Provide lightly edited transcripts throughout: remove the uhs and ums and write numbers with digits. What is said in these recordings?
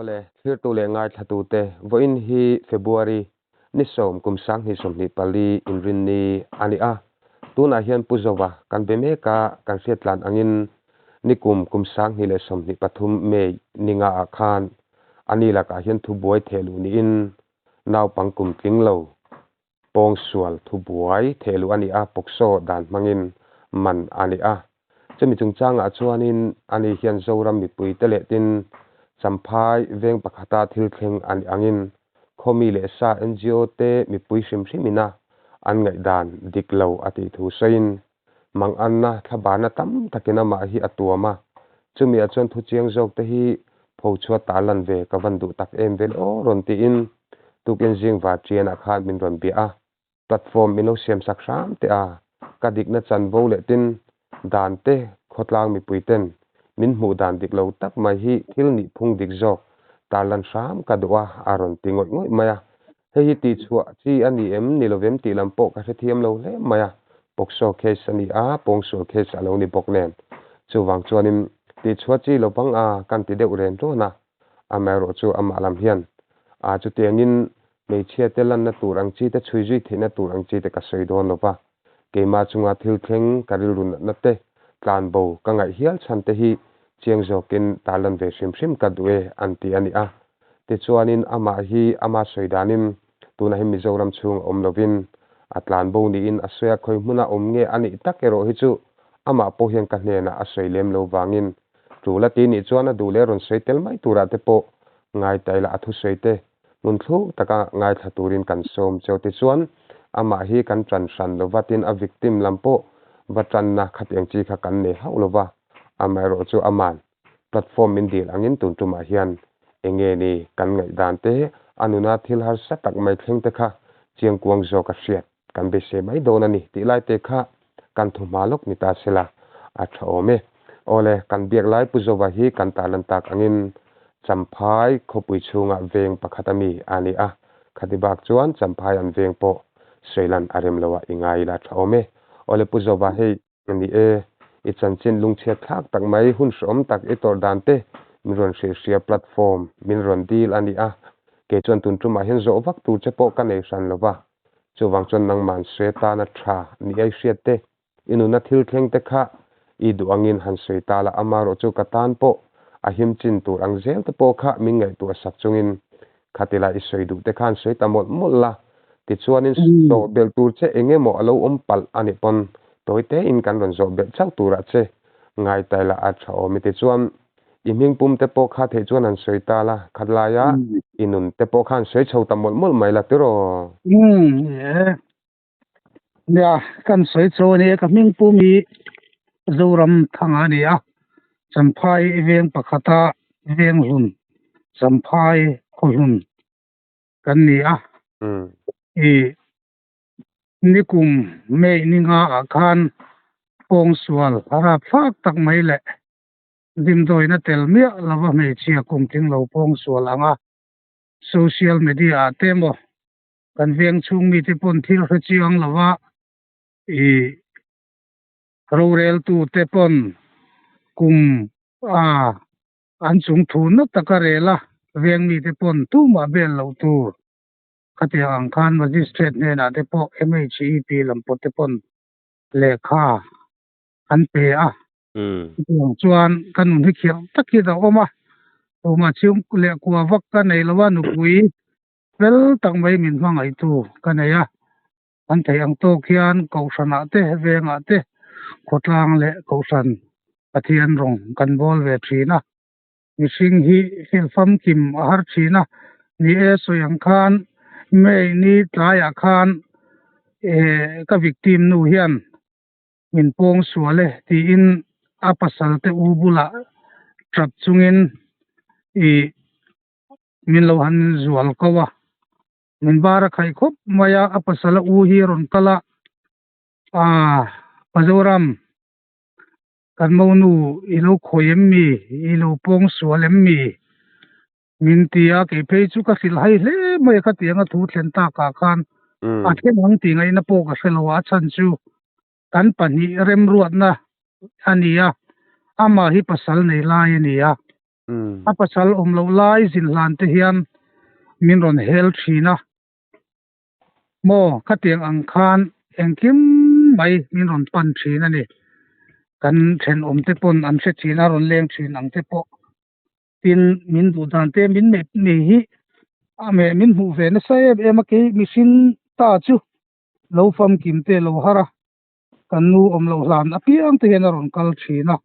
Awle, thlirtu leh ngaithlatute, vawiin hi February ni sawm kum sanghnih sawmhnih pali inrinni a ni a. Tunah hian Pu Zova kan be mek a, kan hriattlan angin nikum kum sanghnih leh sawmhnih pathum May ni nga ah khan a ni lakah hian thubuai thehluh niin naupang kum tling lo pawngsual thubuai thehluh a ni a, POCSO dan hmangin man a ni a. Chumi chungchangah chuanin ani hian Zoram mipuite leh tin Champhai veng pakhata thil thleng a nih angin khawmi leh sa ngo te mipui hrim hrimina an ngaihdan dik lo a tih thu sawiin manganna thlabarna tam takin amah hi a tuam a. Chumiah chuan thu chiang zawk te hi phochhuat tarlan ve ka van duh tak em vel aw rawn tiin tukin zing varṭianah khan min rawn bia a. Platform min lo siam sak hram teh a, ka dikna chanvo leh tin dan te khawtlang mipui ten min hmuh dan dik lo tak mai hi thil nih phung dik zawk tarlan hram ka duh a, a rawn ti ngawih ngawih mai a. Hei hi tihchhuah chi a ni em ni lovem tih lam pawh ka hrethiam lo hle mai a, POCSO case a ni a, pawngsual case a lo ni bawk nen. Chuvang chuanin tihchhuah chi lovang a kan ti deuh ren rawn a, Amaherawhchu amah lam hian a chutiangin hmeichhia te lanna tur ang chi te chhui zui theihna tur ang chi te ka sawi dawn lo va, keimah chunga thil thleng ka rilru natna te tlanbo ka ngaih hial chhan te hi chiang zawkin tarlan ve hrim hrim ka duh e an ti a ni a. Tichuanin amah hi ama sawi danin tunah hi Mizoram chhung a awm lovin a tlanbo niin a sawi a, khawi hmuna awm nge a nih tak erawh hi chu amah pawh hian ka hnenah a sawi lem lo vangin Tul a ti nih chuan a duh leh rawn sawi tel mai turah te pawh ngai ta ila a thusawi te hmun thluk taka ngaithla turin kan sawm cheu. Tichuan, amah hi kan tan hran lova tin a victim lam pawh va tanna khatiang chi kha kan nei hauh lova, amaherawh chu aman platform min dil angin tun tumah hian enge ni kan ngaihdan te a nuna thil harsa tak mai thleng te kha chiangkuang zawk a hriat. Kan beisei mai dawn a ni tih lai te kha kan thu hma lawk ni ta sela a tha awm e. Awle, kan biak lai Pu Zova hi kan tarlan tak angin Champhai khawpui chhunga veng pakhat a mi a ni a, khati bak chuan Champhai an veng pawh sawilan a rem lo a i ngai ila a tha awm e. Awle Pu Zova hei a ni e, i chanchin lungchhiat thlak tak mai hun hreawm tak i tawrh dan te min rawn hrilhhria platform min rawn dil a ni a, kei chuan tun tumah hian zawh vak tur che pawh ka nei hran lo va, Chuvang chuan nangman hre tana tha ni ai hriat te, i nuna thil thleng te kha i duh angin han sawi ta la, amaherawh chu ka tan pawh a him chin tur ang zel te pawh kha min ngaihtuah sak chungin khatila i sawi duh te khan sawi ta mawlh mawlh la, tichuanin zawh belh tur che eng emaw a lo awm palh a nih pawn tawi tein kan rawn zawh belh chauh turah che ngai ta ila a tha awm i tichuan I hming pum te pawh kha theih chuan han sawi ta la, khat laia i nun te pawh kha han sawi chho ta mawlh mawlh mai la tiraw? Umm e. Nia, kan sawi chho a nia, ka hming pum hi Zoram Thanga a ni a, Champhai veng pakhata veng hlun, Champhai khaw hlun kan ni a. I nikum May ni nga ah khan pawngsual rapthlak tak mai leh Dimdawina tel miah lova hmeichhia kum tling lo pawng sual ang a, social media ah te emaw kan veng chhung mite pawn thil hre chiang lova i roreltu te pawn kum a an chung thu na taka rel a, veng mite pawn tumah bel loh tur khatiang ang khan magistrate hnenah te pawh MHEP lam pawh te pawn lehkha an pe a. Chutiang chuan ka nun hi khirh takin a awm a, tumah chhung leh kua vak ka nei lo a, nupui fel tak mai min hmangaihtu ka nei a, kan theih ang tawk hian kohhranah te vengah te khawtlang leh kohhran Pathian rawng kan bawl ve thin a, mihring hi hrilh famkim a har thin a, ni e sawi ang khan May ni tlaiah khan ka victim nu hian min pawng sual e tiin a pasal te u bulah tap chungin ih min lo han zual ko a, min bar a khaih khawp mai a, a pasal a u hi a rawn kal a, aah Pazoram kan monu i lo khawi em mi, i lo pawng sual em mi min ti a, kei phei chu ka hrilh hai hle mai a khatiang a thu thlen takah khan a thleng ang tih ngaihna pawh ka hre lo a, a chhan chu kan pahnih remruatna a ni a, amah hi pasal nei lai a ni a. A pasal awm loh lai zin hlan te hian min rawn hel thin a, maw khatiang ang khan engkim mai min rawn pan thin a ni. Kan thenawm te pawn an hre thin a, rawn leng thin ang te pawh. Tin, min duh dan te min meh nei hi a meh min hmuh ve nasa em em a, kei mihring ta chu lo famkim te lo har a. Kan nu awm loh hlan apiang te hian a rawn kal thin a.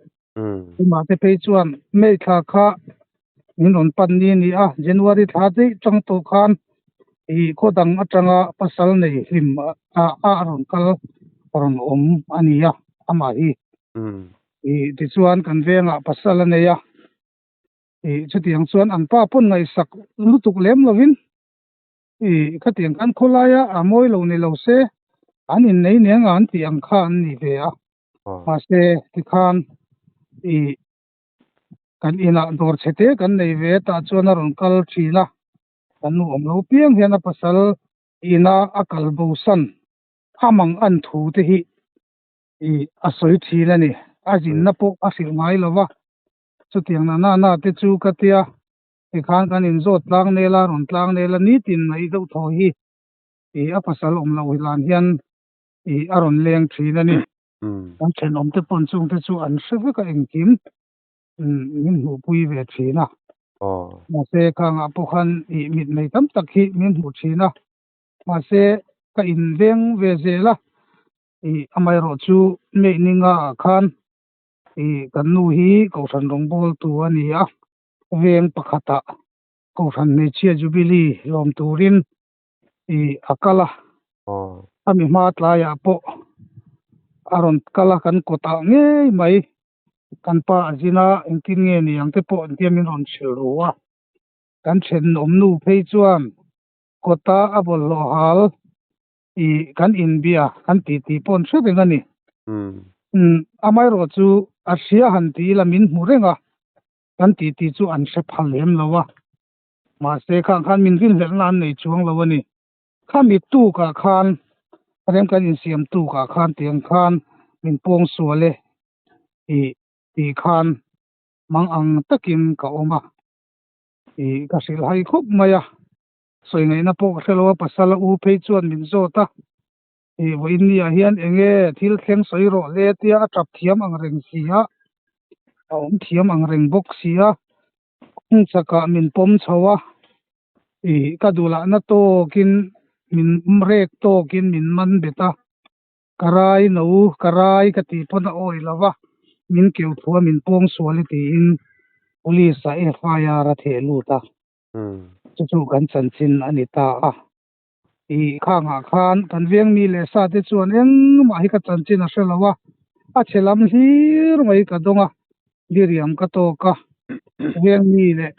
Amah te phei chuan May thla kha min rawn pan ni a ni a, January thla daih tang tawh khan ih khaw dang atanga pasal nei hlim a a rawn kal rawn awm a ni a, amah hi. Ih tichuan kan vengah pasal a nei a, ih chutiang chuan an pa pawn ngaihsak lutuk lem lovin I khatiang khan khawlaia a mawi lo ni lo se, an innei nia nga an tih ang kha an ni ve a. Mahse, tikhan i kan inah dawr chhe te kan nei ve tah chuan a rawn kal thin a, kan nu awm lo piang hian a pasal ina a kal bosan a mang an thu te hi i a sawi thin a ni. A zinna pawh a hrilh ngai lo va, chutiang na na na te chu ka tia. Tikhan kan inzawt tlang nel a, rawn tlang nel a, nitin mai deuh thaw hi ih a pasal awm loh hlan hian ih a rawn leng thin a ni. Kan thenawm te pawn chung te chu an hre vek a engkim min hmuhpui ve thin a. Mahse khangah pawh khan ih mitmei tam tak hi min hmuh thin a, mahse ka inveng ve zel a, ih amaherawh chu Meininga ah khan ih kan nu hi Kohhran rawngbawltu a ni a. Veng pakhatah Kohhran Hmeichhia Jubilee lawm turin ih a kal a, a mi hma tlaiah pawh a rawn kal a, kan kawtah ngei mai kan pa a zin a, engtin nge ni ang te pawh engtia min rawn hrilh ru a, kan thenawm nu phei chuan kawta a bawlhhlawh hal ih kan inbia kan tih tih pawh an hre reng a ni. Umm amaherawh chu a hria han ti ila min hmu reng a, kan tih tih chu an hre phal lem lo a, mahse khang khan min rinhlelhna an nei chuang lo a ni. Khami tukah khan rem kan insiam tukah khan tiang khan min pawng sual e ih tih khan mang ang takin ka awm a, ih ka hrilhhai khawp mai a. Sawi ngaihna pawh ka hre lo a, pasal a u phei chuan min zawt a, ih vawiin ni ah hian eng nge thil thleng sawi rawh le tia a tap thiam ang reng si a, a awm thiam ang reng bawk si a, kawng chakah min pawm chho a, ih ka duhlahna tawkin min rek tawkin min man bet a, ka rai no ka rai ka tih pawn a awi lo va, min keu thua min pawng sual e tiin police ah FIR a theh lut a. Chu chu kan chanchin a ni ta a. Ih khangah khan kan veng mi leh sa te chuan engmah hi ka chanchin a hre lo a, a chhe lam hlir mai ka dawng a, diriam ka tawk a, veng mi leh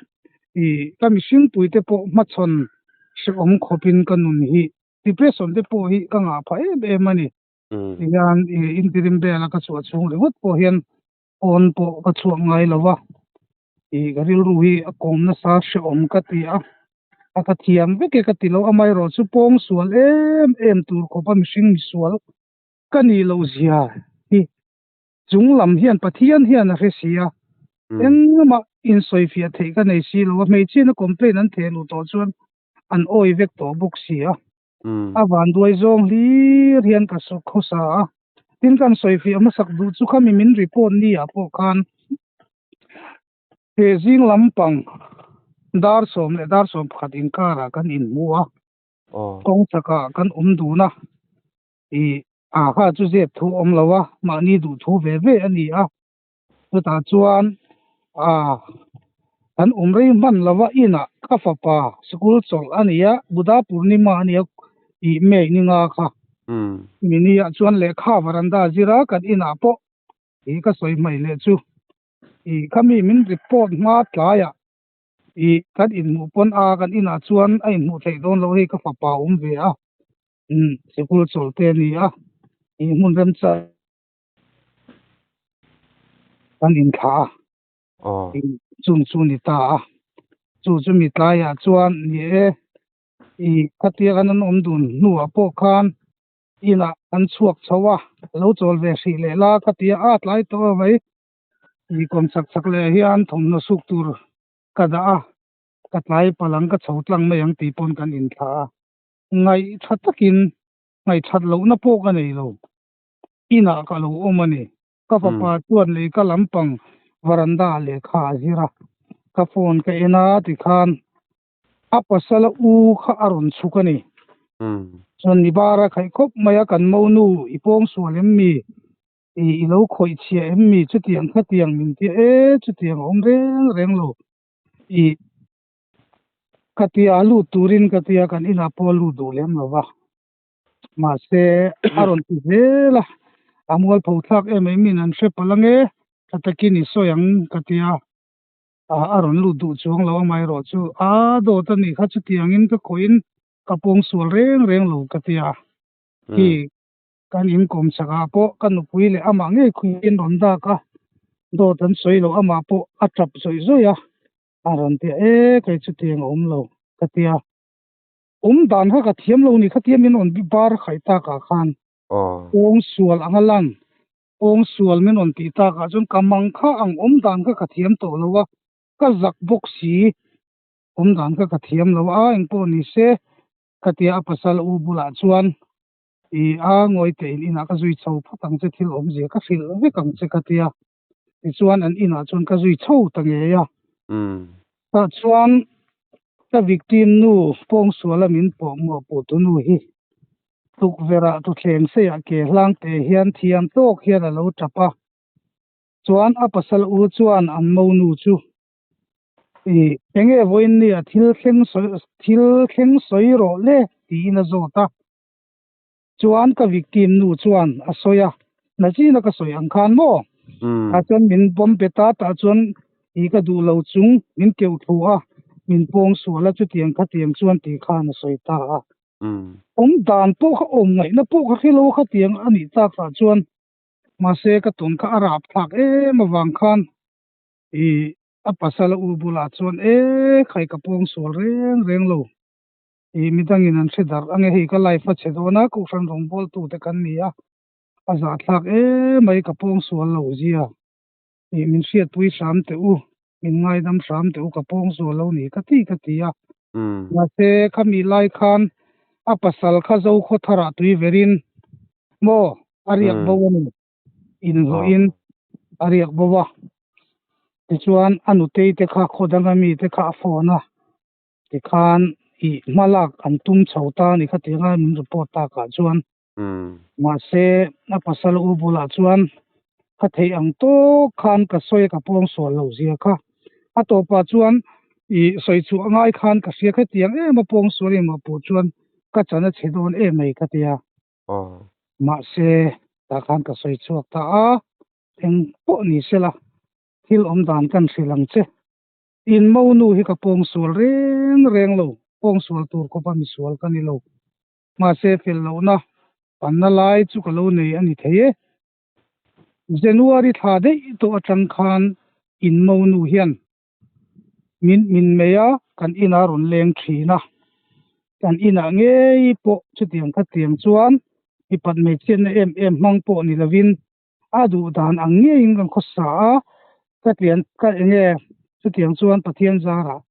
ih ka mihring pui te pawh hmachhawn hrehawm khawpin ka nun hi depression te pawh hi ka ngah phah em em a ni. Tihian ih interim bel a ka chhuah chhung ringawt pawh hian pawn pawh ka chhuak ngai lo va, ih ka rilru hi a kawm nasa hrehawm ka ti a, a ka thiam vek e ka ti lo, amaherawh chu pawng sual em em tur khawpa mihring misual ka nih loh zia hi chung lam hian Pathian hian a hre si a, engmah insawifiah theih ka nei si lo a, hmeichhiana complaint an theh luh tawh chuan an awi vek tawh bawk si a. A vanduai zawng hlir hian ka khawsa a, tin kan sawifiah hmasak duh chu khami min report ni ah pawh khan he zing lampang dar sawm leh dar sawm pakhat inkarah kan inhmu a, kawng chakah kan awm dun a, ih a kha chu zep thu awm lo a, mahni duh thu ve ve a ni a. Chutah chuan ah kan awm rei hman lova inah ka fapa sikul chawlh a ni a, Buddha Purnima a ni a tih mek ni nga kha. Mini ah chuan lehkha varanda zira kan inah pawh ih ka sawi hmai leh chu ih khami min report hma tlaiah ih kan inhmuh pawn a kan inah chuan a inhmuh theih dawn lo hei ka fapa awm ve a, sikul chawlh te a ni a, ih hmun remchang. Kan inthlah a, chung chu ni ta a, chu chu mi tlaiah chuan ni e, i khatia kan an awm dun hnuah pawh khan inah kan chhuak chho a, lo chawl ve hrih leh la khatia a tlai tawh a mai, i kawm chak chak leh hian thawmhnaw suk tur. Ka dah a, ka tlai palh ang, ka chho tlang mai ang tih pawn kan inthlah a. Ngaih tha takin ngaih that lohna pawh ka nei lo. Inah ka lo awm a ni. Ka fapa chuan lehkha lampang varanda ah lehkha a zir a. Ka phone ka en a tikhan a pasala u kha a rawn chhuk a ni. Chuan ni bara khaih khawp mai a kan monu i pawng sual em mi? I i lo khawih chhia em mi? Chutiang khatiang min tia e chutiang a awm reng reng lo. I ka tia a lut turin ka tia kan inah pawh a lut duh lem lo va. Mahse a rawn ti zel a, a mualpho thlak em em in an hre palh ange, tha takin i sawi ang ka tia a rawn lut duh chuang lo amaherawh chu a dawt a nih kha chutiangin ka khawih in ka pawng sual reng reng lo ka tia khi kan inkawm chakah pawh ka nupui leh amah ngei khuiin rawn dak a, dawt an sawi lo amah pawh a tap zawih zawih a, a rawn ti a e kei chutiang a awm lo ka tia. Awm dan kha ka thiam lo ni khatia min rawn bar khaih takah khan pawng sual anga lan pawng sual min rawn tih takah chuan ka mang kha ang awm dan kha ka thiam tawh lo a, ka zak bawk si awm dan kha ka thiam lo a engpawh ni se khatia a pasal u bulah chuan i a ngawi teh in inah ka zui chho phawt ang che thil awmzia ka hrilh vek ang che khatia tichuan an inah chuan ka zui chho ta ngei a. Tah chuan ka victim nu pawngsuala min pawh muahpuh tu nu hi tukverh ah tuthleng seiah ke hlang te hian thiam tawk hian a lo tap a. Chuan a pasal u chuan an monu chu i enge vawiin nia thil thleng sawi thil thleng sawi rawh le tiin a zawt a. Chuan ka victim nu chuan a sawi a, Nachina ka sawi ang khan maw? Tah chuan min bawm bet a, tah chuan i ka duh lo chung min keuh thlu a, min pawng sual a, chutiang khatiang chuan tih khan a sawi ta a. Awm dan pawh kha awm ngaihna pawh kha hrilo khatiang a nih tak ah chuan mahse ka tawn kha a rap thlak em avang khan i a pasal a u bulah chuan e khai ka pawng sual reng reng lo. I midangin an hre darh ange hei ka life a chhe dawn a kohhran rawngbawltu te kan ni a a zahthlak emai ka pawng sual lo zia i min hriatpui hram teh u min ngaidam hram teh u ka pawng sual lo ni ka ti ka ti a mahse khami lai khan a pasal kha zo khaw tharah tui verin maw a riak bo a ni inhlawhin a riak bo a tichuan a nutei te kha khaw danga mi te kha a phone a. Tikhan i hmalak an tum chho ta a ni kha tih anga min report takah chuan. Mahse a pasal u bulah chuan ka theih ang tawk khan ka sawi ka pawng sual lo zia kha. A tawpah chuan i sawi chhuah angai khan ka hria khatiang em a pawng sual em a puh chuan ka chan a chhe dawn em mai ka tia. Mahse tah khan ka sawi chhuak ta a, eng pawh ni sela thil awm dan kan hrilh ang che. In monu hi ka pawngsual reng reng lo, pawngsual tur khawpa misual ka ni lo. Mahse fel lohna panna lai chu ka lo nei a ni thei e. January thla daih tawh atang khan in monu hian min min mei a, kan inah rawn leng thin a. Kan inah ngei pawh chutiang khatiang chuan mipat hmeichhiatna em em hmang pawh ni lovin A duh dan ang ngeiin kan khawsa a, ka tlian ka enge chutiang chuan Pathian zarah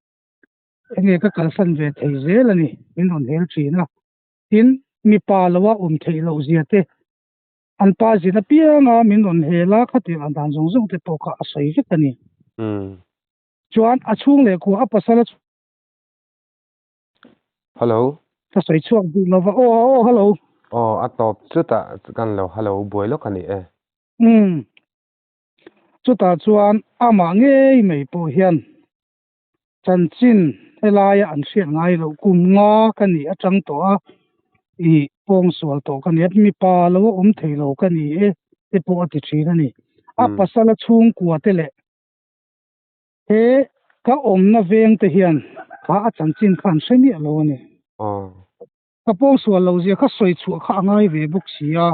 enge ka kalsan ve thei zel a ni, min rawn hel thin a. Tin, mipa loa awm theih loh zia te, an pa zin apianga min rawn hel a, khatiang ang dan zawng zawng te pawh kha a sawi vek a ni. Chuan a chhung leh khua a pasal a. Hello. Ka sawi chhuak duh lova aw aw hello. Aw a tawp chutah kan lo hello buai lawk a ni e. Umm chutah chuan amah ngei mai pawh hian chanchin helaia an hriat ngai loh kum nga ka nih atang tawh a i pawngsual tawh ka ni a mipa lo a awm thei lo ka ni e te pawh a ti thin a ni. A pasala chhungkua te leh He ka awmna veng te hian kha a chanchin kha an hre miah lo a ni. Ka pawngsual lo zia kha sawi chhuah kha a ngai ve bawk si a,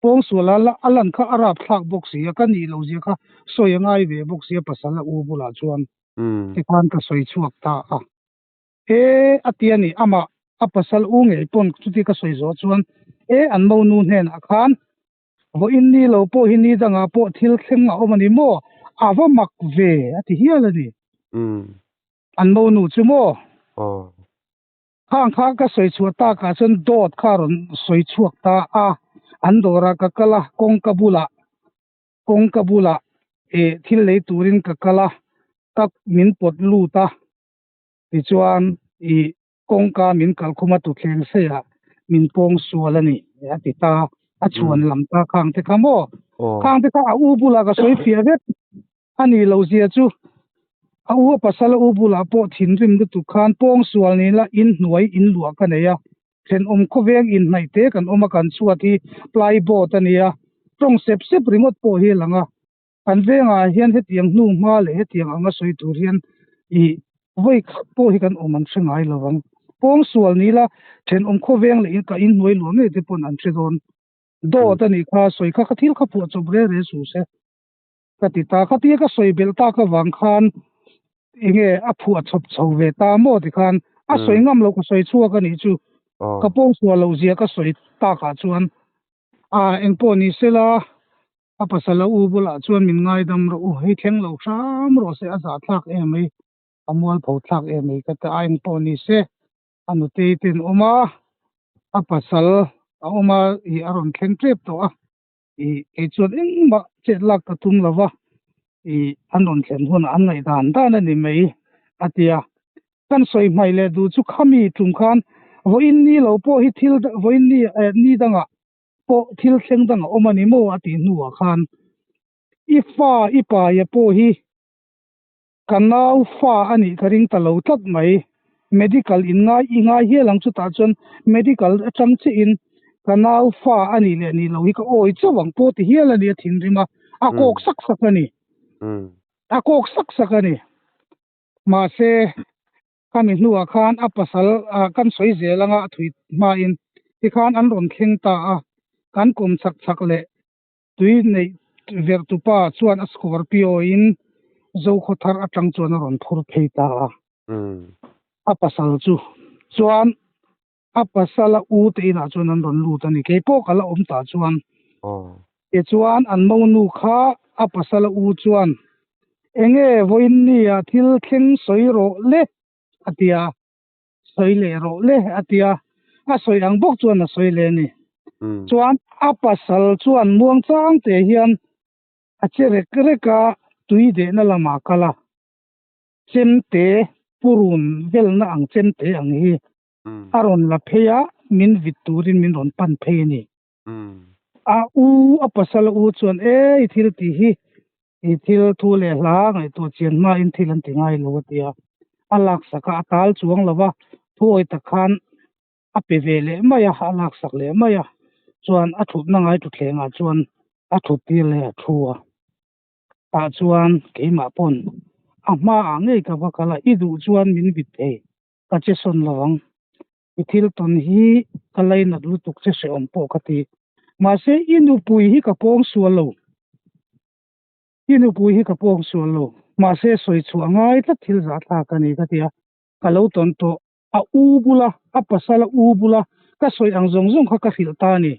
pawngsual a a lan kha a rapthlak bawk si a, ka nih lo zia kha sawi a ngai ve bawk si a pasal a u bulah chuan tikhan ka sawi chhuak ta a. E a ti a ni, amah a pasal u ngei pawn chuti ka sawi zawh chuan e an monu hnenah khan Vawiin ni lo pawh hi ni dangah pawh thil thleng a awm a ni maw? A va mak ve a ti hial a ni. An monu chu maw? Aw. Khang kha ka sawi chhuah takah chuan dawt kha a rawn sawi chhuak ta a, an dawrah ka kal a, kawngka bulah kawngka bulah eh thil lei turin ka kal a, ka min pawt lut a, tichuan ih kawngka min kalkhum a tuthleng seiah min pawng sual a ni a ti ta, a chhuan lam ta khang te kha maw? Khang te kha a u bulah ka sawi fiah vek. A nih loh zia chu a u a pasal a u bulah pawh thinrim lutuk khan pawng sual ni la in hnuai in luah ka nei a, thenawm khawveng inhnaih te kan awm a kan chhuat hi plyboard a nia, tawng sep sep ringawt pawh hi a lang a, kan vengah hian hetiang hnu hma leh hetiang anga sawi tur hian ih vawi khat pawh hi kan awm an hre ngai lo ang. Pawng sual ni la thenawm khawveng leh ka in hnuai luah ngei te pawn an hre dawn. Dawt a nih kha sawi kha kha thil kha phuah chawp re re suh se. Ka ti ta, khatia ka sawi belh tak avang khan enge a phuah chhawp chho ve ta maw ti khan a sawi ngam lo ka sawi chhuak a nih chu. Ka pawngsual loh zia ka sawi takah chuan a engpawh ni sela a pasal a u bulah chuan min ngaidam rawh u, hei thleng lo hram rawh se a zahthlak em mai, a mualpho thlak em mai ka ti a, engpawh ni se a nutei ten awm a, a pasal a awm a ih a rawn thleng tep tawh a. Ih kei chuan engmah chet lak ka tum lo va, ih an rawn thlen hunah an ngaih dan dan a ni mai a ti a. Kan sawi hmai leh duh chu khami tum khan vawiin ni lo pawh hi thil vawiin ni eh ni dangah pawh thil thleng dangah awm a ni maw a tih hnuah khan i fa i paia pawh hi Ka nau fa a nih ka ring ta lo tlat mai. Medical in ngai i ngai hial ang chutah chuan medical atang chiah in ka nau fa a nih leh nih loh hi ka awi chauh ang pawh ti hial a ni a thinrim a, a kawk sak sak a ni. A kawk sak sak a ni. Mahse khami hnuah khan a pasal kan sawi zel anga a thui hmain tikhan an rawn thleng ta a, kan kawm chak chak leh Tui neih verh tupa chuan a Scorpio in Zokhaw thar atang chuan a rawn phur phei ta a. A pasal chu chuan a pasal a u te inah chuan an rawn lut a ni. Kei pawh ka la awm tah chuan. Tichuan an monu kha a pasal a u chuan enge vawiin nia thil thleng sawi rawh le a ti a. Sawi leh rawh le a ti a, a sawi ang bawk chuan a sawi leh a ni. Chuan a pasal chuan muang chang te hian a che rek rek a, tui dehna lamah a kal a, chemte purun velna ang chemte ang hi a rawn la phei a, min vit turin min rawn pan phei a ni. A u, a pasal a u chuan e i thil tih hi i thil thu leh hla ngaihtuah chian hmain thil an ti ngai lo a ti a. A laksak a, a tal chuang lo va, thuawi tak khan a pe ve leh mai a, a laksak leh mai a, chuan a thutna ngai thutthlengah chuan a thut tir leh a thu a. Tah chuan keimah pawn a hmaah ngei ka va kal a, i duh chuan min vit thei, ka che sawn lo ang. I thil tawn hi ka lainat lutuk che hrehawm pawh ka ti. Mahse i nupui hi ka pawng sual lo. I nupui hi ka pawng sual lo. Mahse sawi chhuah ngai tlat thil zahthlak a ni ka ti a. Ka lo tawn tawh. A u bula, a pasal a u bula ka sawi ang zawng zawng kha ka hrilh ta a ni.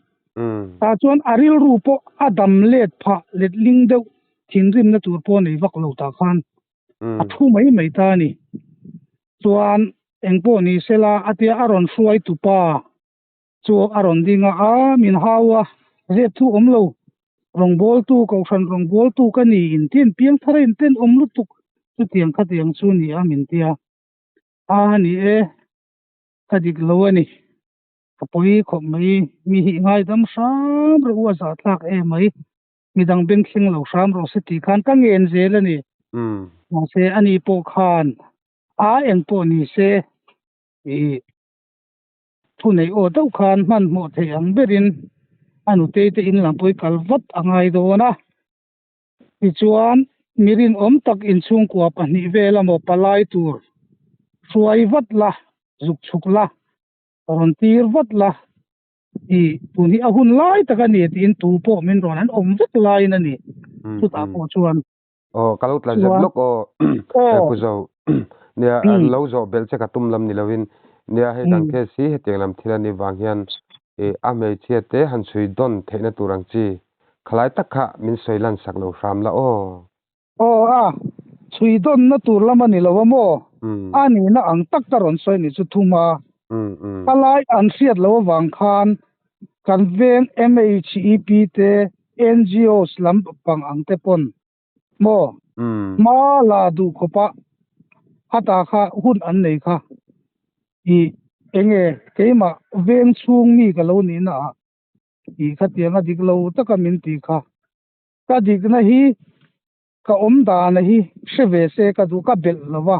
Tah chuan a rilru pawh a dam let phah letling deuh thinrimna tur pawh nei vak lo tah khan a thu mai mai ta a ni. Chuan engpawh ni sela a tia a rawn hruai tupa chu a rawn ding a, a min hau a, zep thu awm lo, rawngbawltu, kohhran rawngbawltu ka ni in tin piang thar a in ten awm lutuk chutiang khatiang chu ni a min tia, a ni e, ka dik lo a ni, ka pawi khawp mai, mi hi ngaidam hram rawh u a zahthlak em mai. Midang beng thleng lo hram rawh se tih khan ka ngen zel a ni. Mahse ani pawh khan a eng pawh ni se ih thu neih aw deuh khan hmanhmawh theih ang berin a nutei te in lam pawh hi kal vat a ngai dawn a. Tichuan mi rinawm tak inchhungkua pahnih vel amaw palai tur hruai vat la, zuk chhuk la, rawn tir vat la. I tun hi a hun lai tak a ni tiin tu pawh min rawn an awm vek laiin a ni chutah pawh chuan. Aw ka lo tla zep lawk aw Pu Zo nia lo zawh belh che ka tum lam ni lovin nia hei kan case hi hetiang lam thil a nih vang hian a hmeichhia te han chhui dawn theihna tur ang chi khalai tak kha min sawi lan sak lo hram la aw. Aw a chhui dawnna tur lam a ni lo a maw? A nihna ang tak ka rawn sawi ni chu thum a. Palai an hriat loh avang khan kan veng MHEP te, NGOs lam pang ang te pawn maw hma la duh khawpa khata kha hun an nei kha i enge keimah veng chhung mi ka lo nihna ah i khatianga dik lo taka min tih kha ka dikna hi Ka awm dana hi hre ve se ka duh ka belh lo va,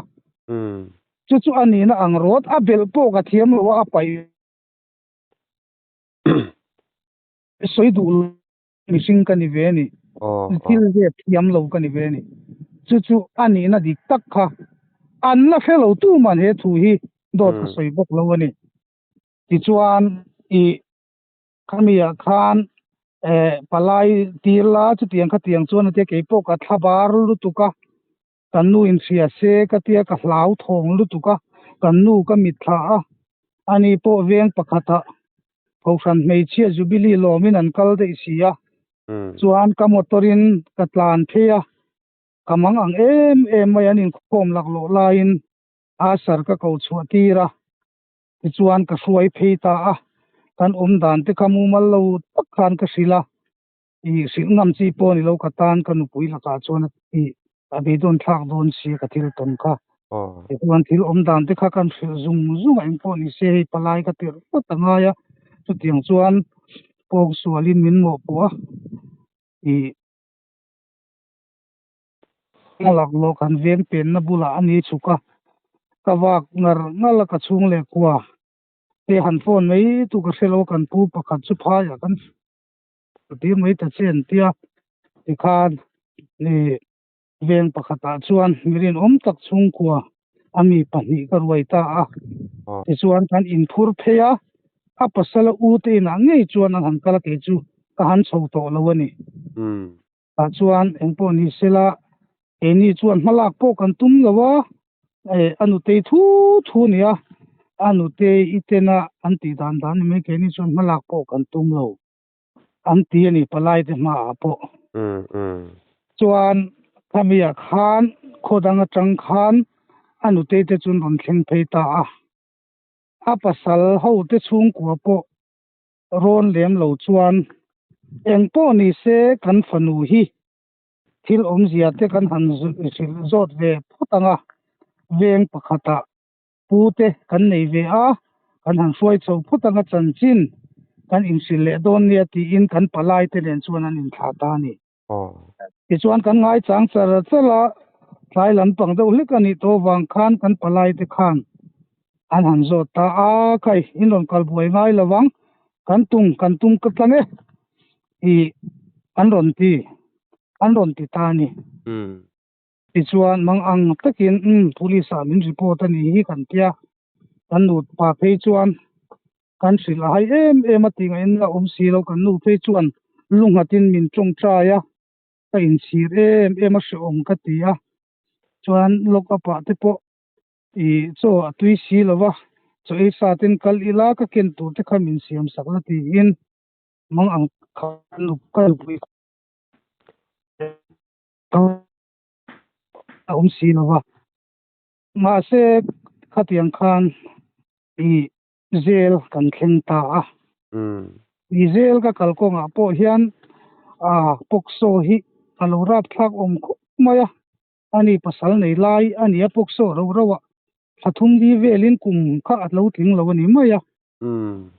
chu chu a nihna ang rawt, a belh pawh ka thiam lo a, a paih sawi duh lo mihring ka ni ve a ni, thil zep thiam lo ka ni ve a ni, chu chu a nihna dik tak kha an la hre lo tuman he thu hi dawt ka sawi bawk lo a ni. Tichuan i Khamiah khan eh palai tir la chutiang khatiang chuan a tia keipawh ka thla bar lutuk a, kan nu in hria se ka tia ka hlau thawng lutuk a, kan nu ka mitthla a, ani pawh veng pakhatah Kohhran hmeichhia Jubilee lawmin an kal daih si a, chuan ka motor in ka tlan phei a, ka mang ang em em mai an inkhawm laklawh laiin Asher ka ko chhuah tir a. Tichuan ka hruai phei ta a, kan awm dan te kha mumal lo tak khan ka hrilh a, i hrilh ngam chi pawh a ni lo ka tan ka nupui lakah chuan i a beidawn thlak dawn si ka thil tawn kha. Tichuan thil awm dan te kha kan hrilh zung zung a, engpawh ni se hei palai ka tirh vat a ngai a, chutiang chuan pawng sualin min mawhpawh a, i A laklawh kan veng penna bulah a ni chhuk a, ka vak ngar ngal a ka chhung leh kua te han phone mai tu ka hre lo a kan pu pakhat chu phaiah kan tir mai ta che an tia tikhan ni veng pakhatah chuan mi rinawm tak chhungkua a mi pahnih ka ruai ta a tichuan kan inphur phei a a pasal a u te inah ngei chuan an han kal a kei chu ka han chho tawh lo a ni. Tah chuan engpawh ni sela keini chuan hmalak pawh kan tum lo a, eh a nutei thu thu a ni a, a nutei i tena an tih dan dan ni mai keini chuan hmalak pawh kan tum lo an ti a ni palai te hmaah pawh. Chuan khamiah khan khaw dang atang khan a nutei te chu an rawn thleng phei ta a, a pasal ho te chhungkua pawh rawn lem lo chuan engpawh ni se kan fanu hi thil awmzia te kan han hrilh zawt ve phawt ang a, veng pakhatah pu te kan nei ve a, kan han hruai chho phawt ang a chanchin kan inhrilh leh dawn nia tiin kan palai te nen chuan an inthlah ta a ni. Tichuan kan ngaichang char char a, tlai lampang deuh hlek a nih tawh avang khan kan palai te khan an han zawt ta a, khai in rawn kal buai ngai lo vang, kan tum kan tum ka tlang e tih an rawn ti an rawn ti ta a ni. Tichuan mang ang takin umm police ah min report a nih hi kan tia, kan nupa phei chuan Kan hrilh a hai em em a tih ngaihna a awm si lo, kan nu phei chuan lu nghatin min tawngtai a, ka inchhir em em a hrehawm ka ti a, chuan lock up ah te pawh ih chaw a tui si lo va, chaw ei sa ten kal ila ka ken tur te kha min siam sak la tiin mang ang khan ka nupui kha a awm si lo va, mahse khatiang khan ih Zel kan thleng ta a. I zel ka kal kawngah pawh hian a pawksaw hi a lo rapthlak awm khawp mai a, ani pasal nei lai a ni a pawksaw ro ro a, thla thum li velin kum kha a lo tling lo a ni mai a.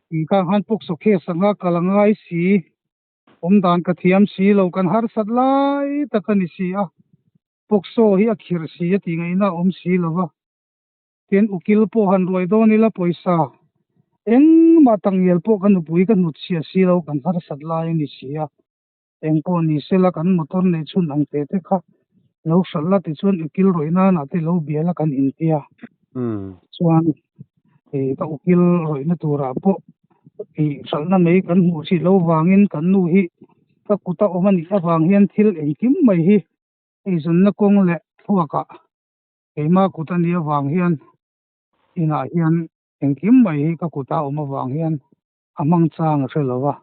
Tih khan pawksaw case anga kal a ngai si, awmdan ka thiam si lo, kan harsat lai tak a ni si a, pawksaw hi a khirh si a tih ngaihna a awm si lo va. Tin, ukil pawh han ruai dawn ila pawisa engmah takngial pawh ka nupui ka hnut chhiah si lo, kan harsat lai a ni si a. Eng pawh ni sela kan motor neih chhun ang te te kha lo hralh la tichuan ukil rawih nanah te lo bia la kan intia. Chuan ka ukil rawihna turah pawh hralhna mai kan hmuh hrih lo vangin kan nu hi ka kuta awm a nih avang hian thil engkim mai hi eizawnna kawng leh thluakah Keimah kut a nih avang hian inah hian engkim mai hi ka kuta awm avang hian a hmang chang a hre lo va,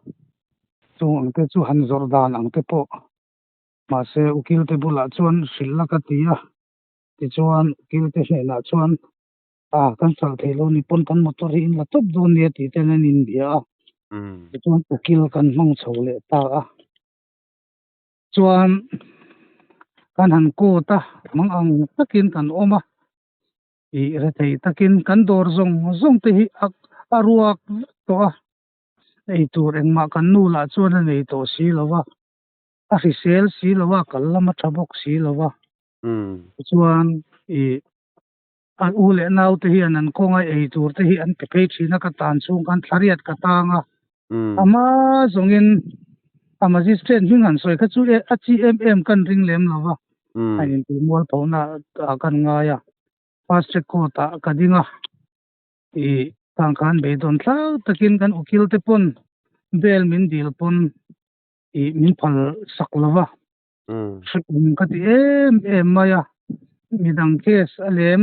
chung ang te chu han zawrh dan ang te pawh mahse ukil te bulah chuan hrilh la ka ti a. Tichuan ukil te hnenah chuan a kan hralh theih lo ni pawn kan motor hi in la tawp dawn nia tih ten an inbia a. Tichuan ukil kan hmang chho leh ta a. Chuan kan han court a, mang ang takin kan awm a. Ih rethei takin kan dawr zawng zawng te hi a a ruak vek tawh a. Eitur engmah kan nu lah chuan a nei tawh si lo va. A hrisel si lo a, kal lam a tha bawk si lo va. Tichuan ih a u leh nau te hian an kawnga ei tur te hi an pe phei thin a, ka tan chhung khan thlariat ka tang a. Ama zawngin a magistrate hming han sawi kha chu e a chi em em kan ring lem lo va, a intih mualphohna ah kan ngai a. Fast track court ah ka ding a, ih tang khan beidawn thlak takin kan ukil te pawn bail min dil pawn ih min phal sak lo va. Hrehawm ka ti em em mai a, midang case a lem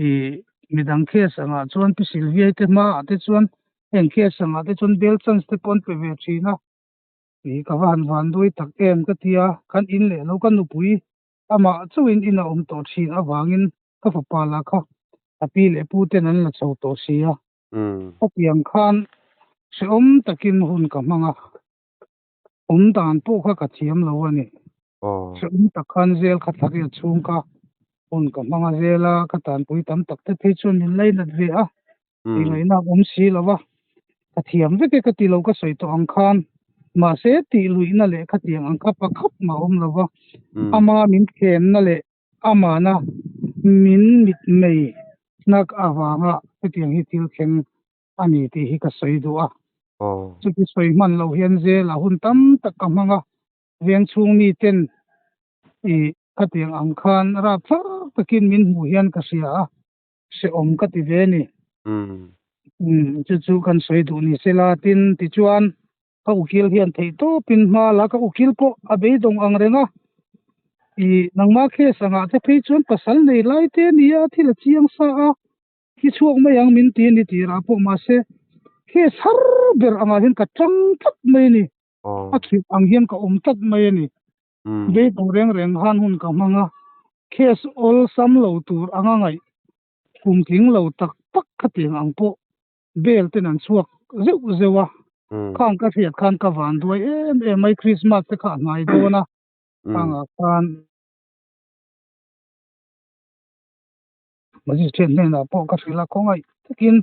ih midang case angah chuan Pi Sylvia te hmaah te chuan heng case angah te chuan bail chance te pawh an pe ve thin a, ih ka va han van duai tak em ka ti a, kan in leh lo ka nupui amah chauhin in a awm tawh thin avangin ka fapa lah kha a pi leh pu ten an la chho tawh si a, hetiang khan hrehawm takin hun ka hmang a. Awm dan pawh kha ka thiam lo a ni. Hrehawm tak khan zel kha thla riat chhung kha hun ka hmang a zel a, ka tanpui tam tak te phei chuan min lainat ve a, tih ngaihna a awm si lo va. Ka thiam vek e ka ti lo ka sawi tawh ang khan, mahse tih luihna leh khatiang ang kha pakhat mah a awm lo va, ama min thlemna leh amana min mitmei nak avanga hetiang hi thil thleng a ni tih hi ka sawi duh a. Chuti sawi hman loh hian zel a hun tam tak ka hmang a, veng chhung mi ten ih khatiang ang khan rap thar takin min hmuh hian ka hria a, hrehawm ka ti ve a ni. Umm chu chu kan sawi duh ni sela tin tichuan ka ukil hian theih tawpin hma la ka ukil pawh a beidawng ang reng a, ih nangmah case angah te phei chuan pasal nei lai te a ni a, thil a chiang sa a. Hi chhuak mai ang min ti a ni tih rah pawh mahse case har ber angah hian ka tang tlat mai a ni. A khirh ang hian ka awm tlat mai a ni. Beidawng reng reng khan hun ka hmang a, case awlsam lo tur anga ngaih kum tling lo tak tak khatiang ang pawh bail ten an chhuak zeuh zeuh a. Khang ka hriat khan ka van duai em em mai Christmas te kha a hnai dawn a, khangah khan. Magistrate hnenah pawh ka hrilh a, khawngaih takin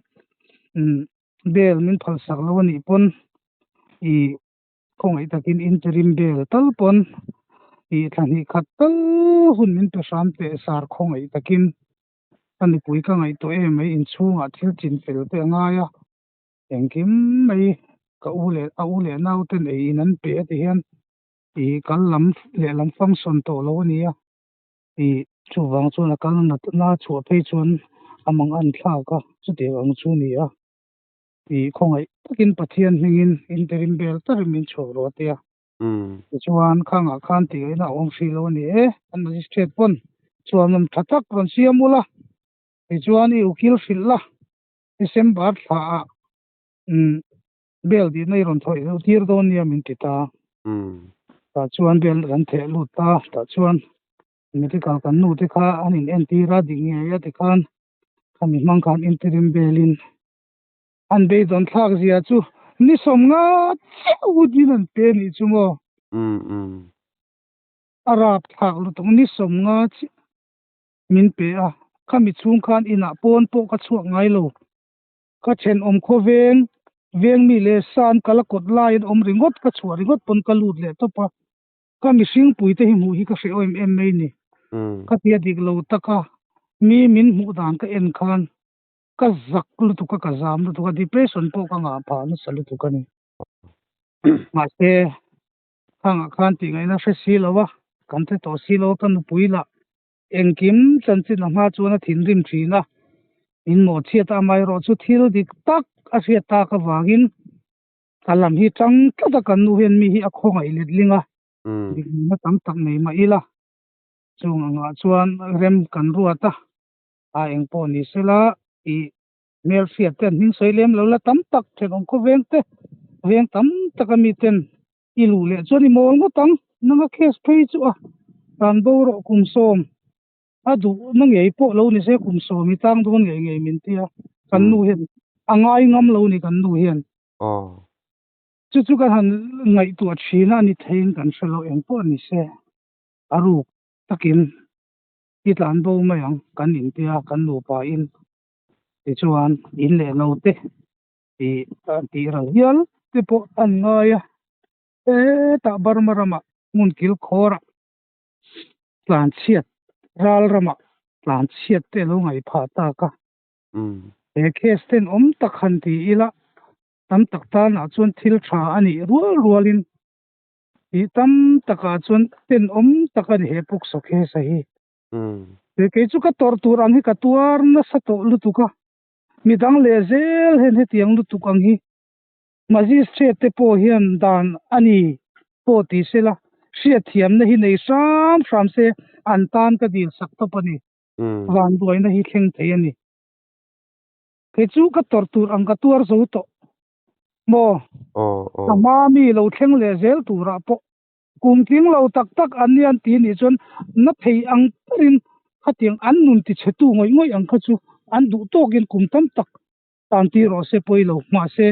bail min phal sak lo a nih pawn ih khawngaih takin interim bail tal pawn ih thla hnih khat tal hun min pe hram teh sar khawngaih takin ka nupui ka ngaihtuah em mai inchhungah thil chin fel te a ngai a, engkim mai ka u leh a u leh nauten ei in an pe a ti hian ih kal lam lehlam function tawh lo a ni a. Ih chuvang chuan a kal nat na chhuah phei chuan a mang an thlak a, chutiang ang chu ni a. Ih khawngaih takin Pathian hmingin interim bel tarin min chhuak rawh a ti a. Tichuan khangah khan tih ngaihna a awm hrih lo a ni e, an magistrate pawn chuan awm tha tak rawn siam ula, tichuan i ukil hrilh la, December thlaah umm bel dihna i rawn thawih deuh tir dawn nia min ti ta. Tah chuan bel kan theh lut ta, tah chuan medical kan nu te kha an in entir a dik ngei a tikhan khami hmang khan interim bel in an beidawn thlak zia chu ni sawmnga chiah ut in an pe nih chu maw. A rap thlak lutuk ni sawmnga chiah min pe a, khami chhung khan inah pawn pawh ka chhuak ngai lo. Ka thenawm khaw veng, veng mi leh san ka la kawt laiin awm ringawt, ka chhuah ringawt pawn ka lut leh tawp a. Ka mihring pui te hi hmuh hi ka hreh em em mai ni. Ka tia dik lo tak a, mi min hmuh dan ka en khan ka zak lutuk a, ka zam lutuk a, depression pawh ka ngah phah nasa lutuk a ni. Mahse, khangah khan tih ngaihna hre si lo a, kan hre tawh si lo a, ka nupui lah Engkim chanchin a hma chuan a thinrim thin a, in mawhchhiat a amaherawh chu thil dik tak a hriat tak avangin ka lam hi tang tlat a kan nu hian mi hi a khawngaih letling a, dikna tam tak nei mah ila chung angah chuan rem kan ruat a, a engpawh ni sela ih hmelhriat te an hming sawi lem lo la tam tak thenawm khaw veng te veng tam tak a mi ten I luh leh chuan i mawl ngawt ang, nanga case phei chu a tan bo rawh kum sawm. A duh na ngei pawh lo ni se kum sawmi tang dawn ngei ngei min ti a, kan nu hian a ngai ngam lo ni kan nu hian. Chu chu kan han ngaihtuah thin a ni theiin kan hre lo eng pawh ni se a ruk takin i tlan bo mai ang kan intia kan nupa in tichuan in leh lo te tih tih ral hial te pawh an ngai a, hetah Burma ramah hmun kil khawrah tlan chhiat ral ramah tlan chhiat te a lo ngaih phah tak a. He case ten awm tak han ti ila tam tak tanah chuan thil tha a nih rual rualin tih tam takah chuan tenawm tak a ni he pukso case a hi. He kei chu ka tawrh tur ang hi ka tuar nasa tawh lutuk a, midang leh zel hian hetiang lutuk ang hi magistrate te pawh hian dan a ni pawh ti sela hriatthiamna hi nei hram hram se an tan ka dil sak tawp a ni. Vanduaina hi thleng thei a ni. Kei chu ka tawrh tur ang ka tuar zo tawh maw? Ka hma mi lo thleng leh zel turah pawh kum tling lo tak tak an nia an ti nih chuan na thei ang berin khatiang an nun ti chhe tu ngawih ngawih ang kha chu an duh tawkin kum tam tak tan tir rawh se pawi lo. Mahse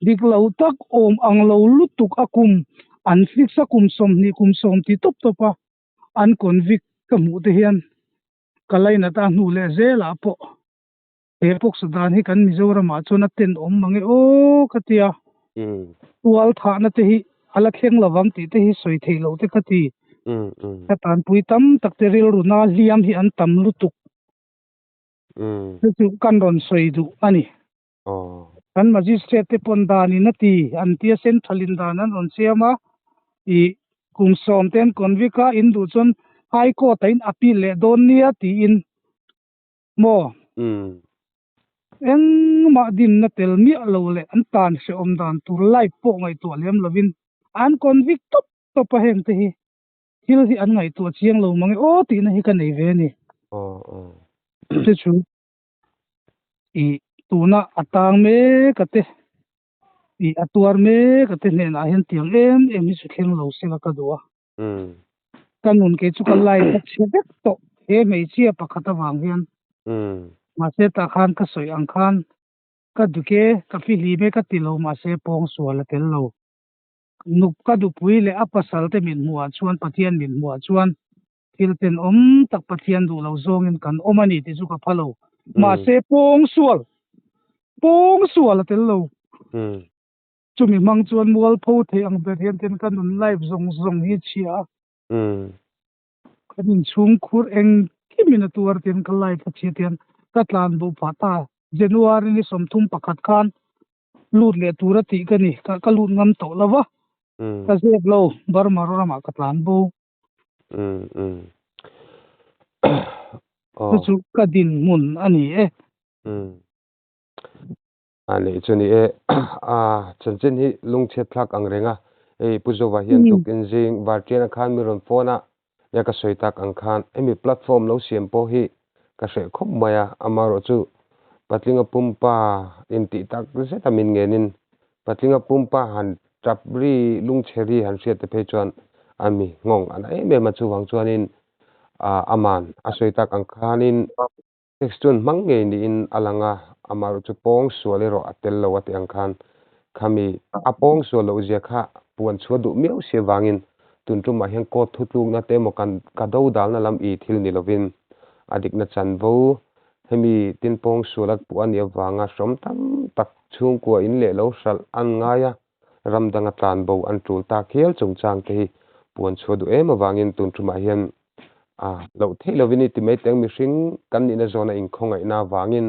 dik lo tak awm ang lo lutuk a kum an fix a kum 20 kum 10 ti tawp tawp a an convict ka hmuh te hian ka lainat a hnu leh zelah pawh He pawksa dan hi kan Mizoramah chuan a tenawm mang e aw ka ti a, tual thahna te hi a la thleng lovang tih te hi sawi theih loh te ka ti. Ka tanpui tam tak te rilru na hliam hi an tam lutuk. Chu chu kan rawn sawi duh a ni. Kan magistrate te pawn danin a ti, an tia central in dan an rawn siam a, ih kum 10 te an convict a, in duh chuan high court ah in appeal leh dawn nia tiin Maw? Engmah dinna tel miah lo leh an tan hrehawm dan tur live pawh ngaihtuah lem lovin an convict tawp tawp a heng te hi thil hi an ngaihtuah chiang lo mang e aw tihna hi ka nei ve a ni. Chu chu i tuna a tang mek a te i a tuar mek a te hnenah hian tiang em em hi chu thleng lo sela ka duh a. Ka nun kei chu ka life a chhe vek tawh he hmeichhia pakhat avang hian. Mahse tah khan ka sawi ang khan ka dik e, ka fihlim e ka ti lo mahse pawng sual a tel lo. Nuk ka dupui leh a pasal te min hmuhah chuan Pathian min hmuhah chuan thil tenawm tak Pathian duh lo zawngin kan awm a ni tih chu ka pha lo. Mahse pawng sual, pawng sual a tel lo. Chumi hmang chuan mualpho thei ang ber hian ten ka nun life zawng zawng hi chhia a. Kan inchhung khur engkim in a tuar tian ka life a chhia tian ka tlan bo phah ta. January ni 31 khan lut leh tur a tih ka ni. Ka lut ngam tawh lo va. Ka zep lo Burma ramah ka tlan bo. Chu chu ka dinhmun a ni e. A nih chu ni e, a chanchin hi lungchhiat thlak ang reng a, hei Pu Zova hian tukin zing Vartiana khan mi rawn phone a, nia ka sawi tak ang khan hemi platform lo siam pawh hi ka hreh khawp mai a, amaherawh chu Patlinga pumpa intih tak zet a min ngenin Patlinga pumpa han tap ri lungchhe ri han hriat te phei chuan a mi nghawng a na em em a, chuvang chuanin aman a sawi tak ang khanin Text chuan hmang ngei niin a lang a, amaherawh chu pawng sual erawh a tel lo a tih ang khan khami a pawng sual loh zia kha puan chhuah duh miau si avangin tun tumah hian court thutlukna te emaw kan ka do dalna lam i thil ni lovin a dikna chanvo hemi tin pawng sual a puh a nih avanga hrawm tam tak chhungkua in leh lo hralh an ngai a, ram danga tlan bo an tul tak hial chungchang te hi puan chhuah duh em avangin tun tumah hian A, loh theih lovin i ti mai teng mihring kan nihna zawna inkhawngaihna avangin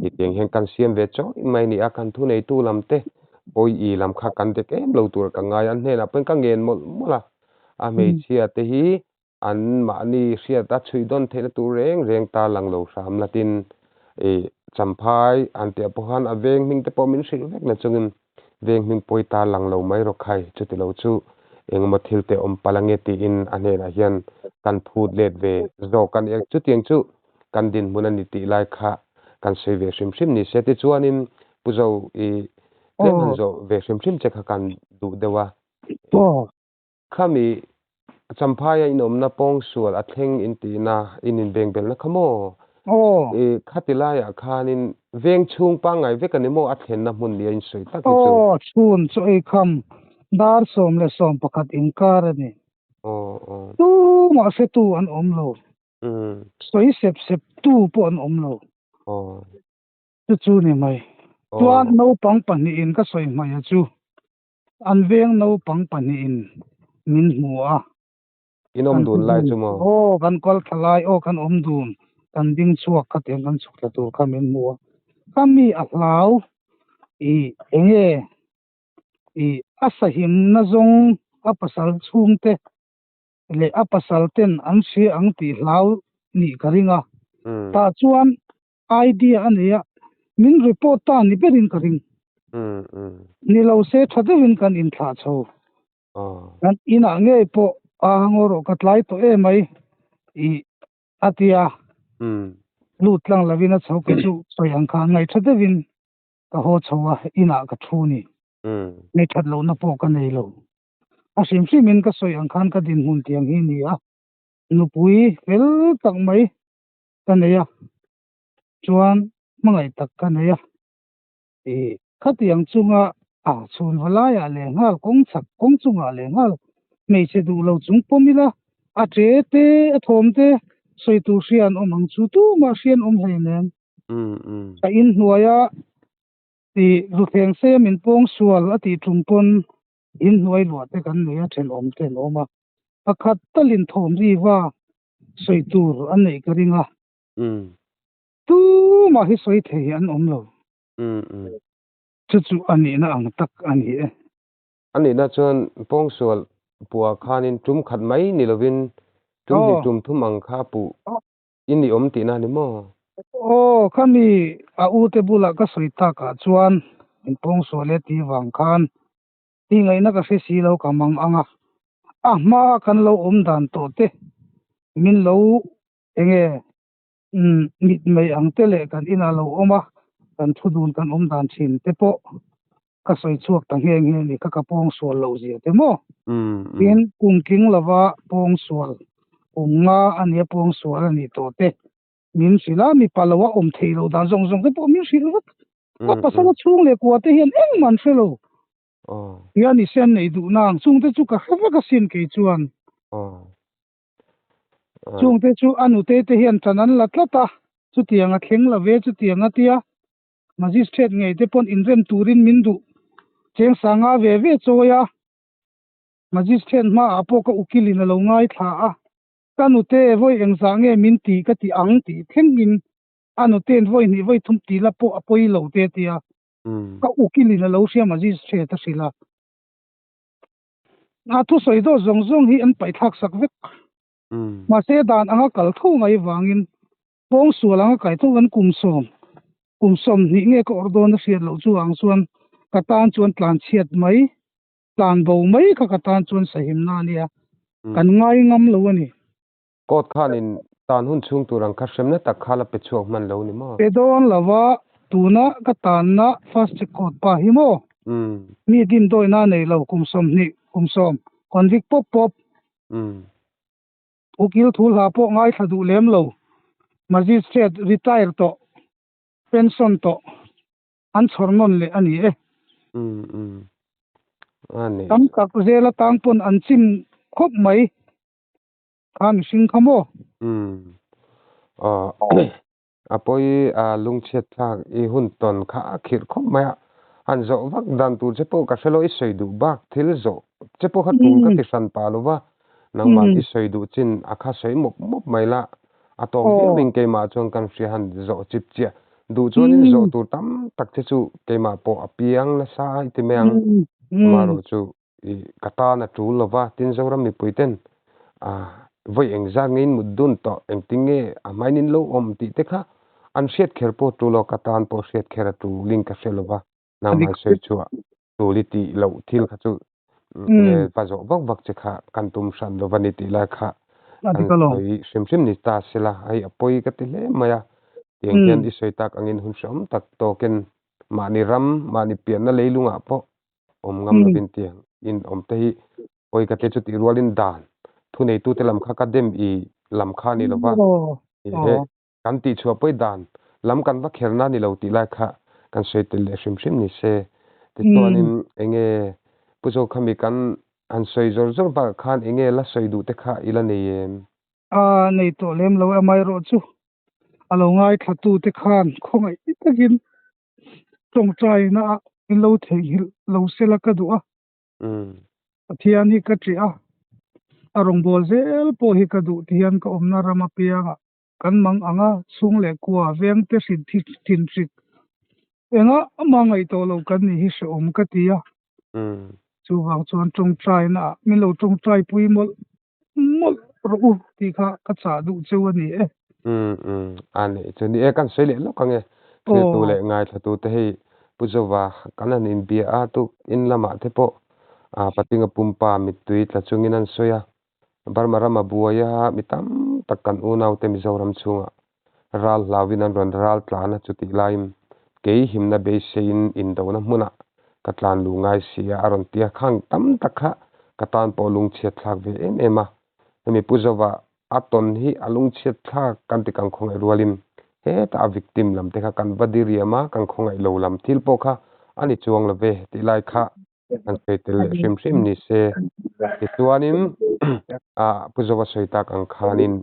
i tiang hian kan siam ve chawih mai a ni a, kan thuneitu lam te pawi i lam kha kan dek em lo tur ka ngai a, an hnenah pawhin ka ngen mawlh mawlh a, a hmeichhia te hi an mahni hriat a chhui dawn theihna tur reng reng ta lang lo hram latin i champhai an tih ah pawh khan a veng hming te pawh min hrilh vek na chungin Veng hming pawi ta lang lo mai rawh khai, chuti lo chu engemaw thil te awm palh ange tiin a hnenah hian kan phut let ve zawk a ni. Chutiang chu kan dinhmun a ni tih lai kha kan sawi ve hrim hrim ni se. Tichuanin Pu Zo i tlem han zawh ve hrim hrim che kha kan duh deuh a. Khami. Champhaia in awmna pawngsual a thleng in tihna in invengbelna kha maw? Aw. I khati laiah khanin veng chhung pangngai vek a ni maw a thlenna hmun nia in sawi tak hi chu? Aw, chhun chu ei kham dar 11 inkar a ni. Aw, aw. Tumah hretu an awm lo. Sawi sep sep tu pawh an awm lo. Aw. Chu chu ni mai. Chuan naupang pahnihin ka sawi hmaia chu an veng naupang pahnihin min hmu a. In awm dun lai chu maw? Aw, kan kal thla lai, aw kan awm dun, kan ding chhuak kha tiang kan chhuk thla tur kha min hmu a. Ka mi a hlau i enge i a sahimna zawng a pasal chhungte leh a pasal ten an hria ang tih hlau nih ka ring a. Tah chuan idea a nei a, min report ta ni berin ka ring. Ni lo se tha deuhin kan inthlah chho. Kan inah ngei pawh a ngaw rawh ka tlai tawh em mai i a ti a. Lut tlang lovin a chho kei chu sawi ang khan ngaih tha deuhin ka haw chho a, inah ka thu ni. Ngaihthat lohna pawh ka nei lo. A hrim hrimin ka sawi ang khan ka dinhmun tiang hi ni a, nupui fel tak mai ka nei a, chuan hmangaih tak ka nei a, ih khatiang chunga a chhun va laiah leh nghal kawng chhak kawng chungah leh nghal hmeichhe duh lo chung pawm ila a che te a thawm te sawi tur hria an awm ang chu tumah hria an awm hleinem. Ka inhnuaia ih ruthleng se min pawng sual a tih tum pawn inhnuai luah te kan nei a thenawm te an awm a, pakhat talin thawm ri va sawi tur an neih ka ring a, tumah hi sawi thei an awm lo. Chu chu a nihna ang tak a ni e. A nihna chuan pawngsual puah khanin tum khat mai ni lovin tum hnih tum thum ang kha puh i ni awm tihna a ni maw? Aw, khami a ute bulah ka sawi takah chuan in pawngsual e tih vang khan tih ngaihna ka hre si lo ka mang ang a, a hma kan lo awm dan tawh te min lo enge mit mai ang te leh kan inah lo awm a, kan thu dun kan awm dan thin te pawh ka sawi chhuak ta nghe nghe ni kha ka pawng sual loh zia te maw? Tin, kum tling lova pawng sual, kum nga a nia pawng sual a nih tawh te min hrilh a, mipa lo a awm thei lo dan zawng zawng te pawh min hrilh vek. Ka pasal a chhung leh kua te hian engmah an hre lo. Hian i sen nei duh nang chung te chu ka hre vek asin kei chuan. Chung te chu a nute te hian ṭan an la tlat a, chutiang a thleng lo ve chutiang a tia. Magistrate ngei te pawn inrem turin min duh cheng sanga ve ve chawi a. Magistrate hmaah pawh ka ukilin a lo ngaithla a, ka nute vawi engzah nge min ti ka ti ang tih thlengin a nuten vawi hnih vawi thum ti la pawh a pawi lo te a ti a, ka ukilin a lo hria magistrate a hrilh a. A thusawi dawt zawng zawng hi an paihthlak sak vek. Mahse dan anga kal tho mai vangin pawngsual anga kai tho kan kum sawm, kum 20 nge ka awrh dawn a hriat loh chu ang chuan ka tan chuan tlan chhiat mai, tlan bo mai kha ka tan chuan sahimna a nia, kan ngai ngam lo a ni. Court khanin tan hun chhung tur ang kha hremna tak kha la pe chhuak hman lo ni maw? Pe dawn lova tuna ka tanna first check court pa hi maw? Mi dimdawina nei lo kum 20, kum 10 convict pawp pawp. Ukil thu hla pawh ngaithla duh lem lo, magistrate retire tawh, pension tawh an chhawr nawn leh a ni e. Tam tak zel atang pawn an chim khawp mai kha mihring kha maw? A pawi a lungchhiat thlak i hun tawn kha a khirh khawp mai a, han zawh vak dan tur che pawh ka hre lo, i sawi duh bak thil zawh che pawh kha tul ka ti hran pah lo va, nangmah i sawi duh chin a kha sawi mawp mawp mai la, a tawk viau in keimah chuan kan hria han zawh chip chiah duh chuanin zawh tur tam tak che chu keimah pawh a piang nasa a i ti mai ang, amaherawhchu I ka tan a tul lova, tin Zoram mipui ten a vawi engzat nge in mut dun tawh, engtin nge a hmain in lo awm tih te kha an hriat kher pawh tul lo, ka tan pawh hriat kher a tulin ka hre lova, nangmah sawi chhuah tul i tih loh thil kha chu va zawh vak vak che kha kan tum hran lova ni tih lai kha kan sawi hrim hrim ni ta sela, hei a pawi ka ti hle mai a, tiang hian i sawi tak angin hun hrehawm tak tawkin mahni ram, mahni pianna leilungah pawh awm ngam lovin tiang in awm te hi pawi ka tle chu tih rualin dan Thuneitute lam kha ka dem i lam kha a ni lo va, he kan tihchhuah pawi dan lam kan va kherna a ni lo tih lai kha kan sawi tel leh hrim hrim ni se. Tichuanin enge Pu Zokhami kan han sawi zawr zawr bakah khan enge la sawi duh te kha i la nei em? A nei tawh lem lo amaherawh chu a lo ngaithlatute khan khawngaih takin tawngtaina ah in lo theihnghilh lo sela ka duh a. Pathian hi ka ṭih a, a rawngbâwl zêl pawh hi ka duh ti hian ka awmna ram apiangah kan mang ang a, chhung leh kua vengte hrin thi thin hrik engah mah ngaih tawh lo kan nih hi hrehawm ka ti a. Chuvang chuan tawngtaina ah min lo tawngtaipui mawlh mawlh rawh u tih kha ka chah duh cheu a ni e. Umm umm a nih chu ni e kan sawi leh lawk ang e. Thiltu leh ngaithlatu te hei Pu Zova kan han inbia a tuk in lamah te pawh ah Patinga pumpa mittui tla chungin an sawi a. Burma rama buai a mi tam tak kan unaute Mizoram chhungah ral hlauin an rawn ral tlan a chutih laiin kei himna beiseiin indona hmunah ka tlan luh ngai si a a rawn ti a, khang tam tak kha ka tan pawh lungchhiat thlak ve em em a, hemi Pu Zova a tawn hi a lungchhiat thlak kan ti kan khawngaih rualin hetah a victim lam te kha kan va diriam a, kan khawngaih lo lam thil pawh kha a ni chuang lo ve tih lai kha an sawi tel leh hrim hrim ni se. Tichuanin ah Pu Zova sawi tak ang khanin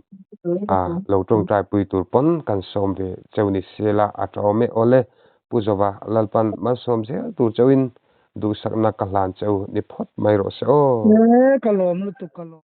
ah lo tawngtai pui tur pawn kan sawm ve cheu ni se la a tha awm e. Awle Pu Zova Lalpan malsawm zel tur cheuin duhsakna ka hlan cheu ni phawt mai rawh se aw. E ka lawm lutuk ka lawm.